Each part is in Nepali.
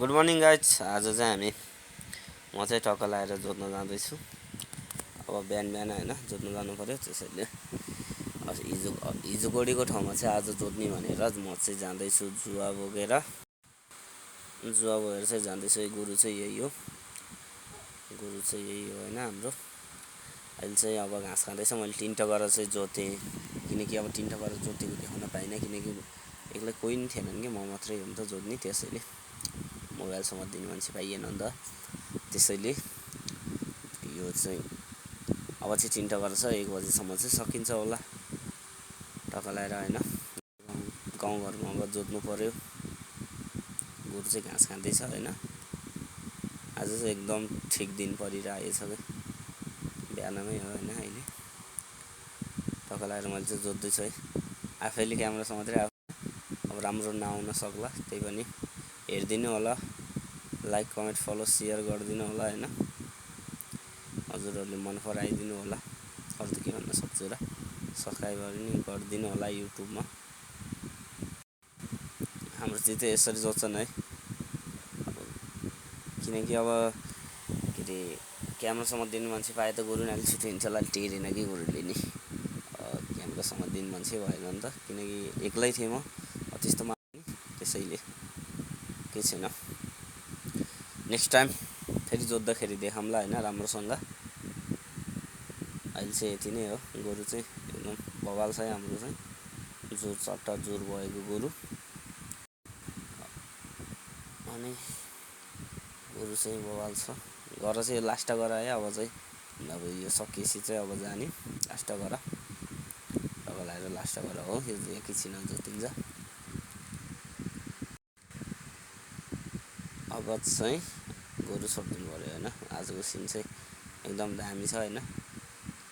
Good morning guys. आज चाहिँ म चाहिँ टक्क लाएर जोत्न जाँदैछु। अब बिहान बिहान होइन जोत्न जानु पऱ्यो, त्यसैले हिजो गोडीको ठाउँमा चाहिँ आज जोत्ने भनेर म चाहिँ जाँदैछु। जुवा बोकेर चाहिँ जाँदैछु। गुरु चाहिँ यही हो होइन हाम्रो। अहिले चाहिँ अब घाँस खाँदैछ। मैले 3 टगरा चाहिँ जोतेँ, किनकि अब 3 टगरा जोतेको देखाउन पाइनँ, किनकि एक्लै कोही पनि थिएनन् कि म मात्रै हो नि त जोत्ने। त्यसैले मोबाइल समात्दिने मान्छे पाइएन नि त। त्यसैले यो चाहिँ अब चाहिँ 3 टगरा छ। 1 बजीसम्म चाहिँ सकिन्छ होला टक्क लाएर होइन। गाउँघरमा अब जोत्नु पऱ्यो। गोरु चाहिँ घाँस खाँदैछ होइन। आज चाहिँ एकदम ठिक दिन परिरहेछ कि बिहानमै हो होइन। अहिले टक्क लाएर मैले चाहिँ जोत्दैछु है। आफैले क्यामेरा समातेर अब राम्रो नआउन सक्ला, त्यही पनि हेरिदिनु होला। लाइक कमेन्ट फलो सेयर गरिदिनु होला होइन। हजुरहरूले मन पराइदिनु होला। अरू त के भन्न सक्छु र। सब्सक्राइब गरिदिनु होला युट्युबमा। हाम्रो चाहिँ यसरी जोत्छन् है। किनकि अब के अरे क्यामेरा समात्दिने मान्छे पाए त गोरु नाली छिटो हिँड्छ होला। टेरेन कि गोरुले नि क्यामेरा समात्दिने मान्छे भएन नि त, किनकि एक्लै थिएँ म त्यस्तो त्यसैले केही छैन। नेक्स्ट टाइम फेरि जोत्दाखेरि देखाउँला होइन राम्रोसँग। अहिले चाहिँ यति नै हो। गोरु चाहिँ एकदम बवाल छ है हाम्रो चाहिँ। जोर चट्टा जोर भएको गोरु। अनि गोरु चाहिँ बवाल छ। गर चाहिँ लास्ट गराएँ। अब चाहिँ अब यो सकिएपछि चाहिँ अब जाने लास्ट गर लगाएर लास्ट गर हो। यो चाहिँ एकैछिन जोतिन्छ। अब चाहिँ गोरु छोडिदिनु पऱ्यो होइन। आजको सिन चाहिँ एकदम दामी छ होइन।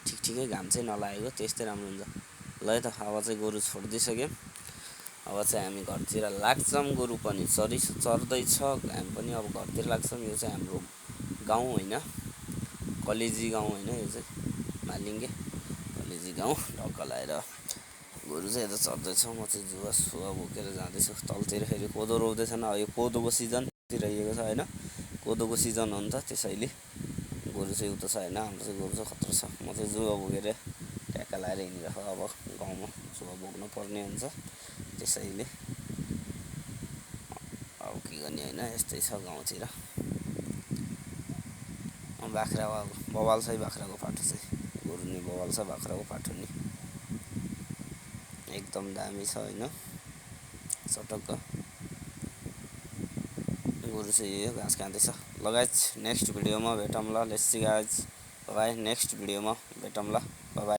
ठिकै घाम चाहिँ नलागेको, त्यस्तै राम्रो हुन्छ। ल है त अब चाहिँ गोरु छोडिदिइसक्यौँ। अब चाहिँ हामी घरतिर लाग्छौँ। गोरु पनि चर्दैछ, हामी पनि अब घरतिर लाग्छौँ। यो चाहिँ हाम्रो गाउँ होइन, कलेजी गाउँ होइन। यो चाहिँ मालिङ्गे कलेजी गाउँ। ढक्क लाएर गोरु चाहिँ यता चर्दैछ। म चाहिँ जुवा बोकेर जाँदैछु। तलतिर फेरि कोदो रोप्दैछन्। यो कोदोको सिजन रहिएको छ होइन। कोदोको सिजन हो नि त, त्यसैले गोरु चाहिँ उता छ होइन। हाम्रो चाहिँ गोरु चाहिँ खतरा छ। म चाहिँ जुवा बोकेर ट्याक्क लाएर हिँडिरहेको। अब गाउँमा जुवा बोक्नु पर्ने हुन्छ, त्यसैले अब के गर्ने होइन। यस्तै छ गाउँतिर। बाख्रा बवाल छ है। बाख्राको पाठो चाहिँ गोरु नि बवाल छ, बाख्राको पाठो नि एकदम दामी छ होइन। चटक्क गोरु चाहिँ यो घाँस खाँदैछ। लगायत नेक्स्ट भिडियोमा भेटौँला। Let's see guys, bye. Next भिडियोमा भेटौँला। बाई।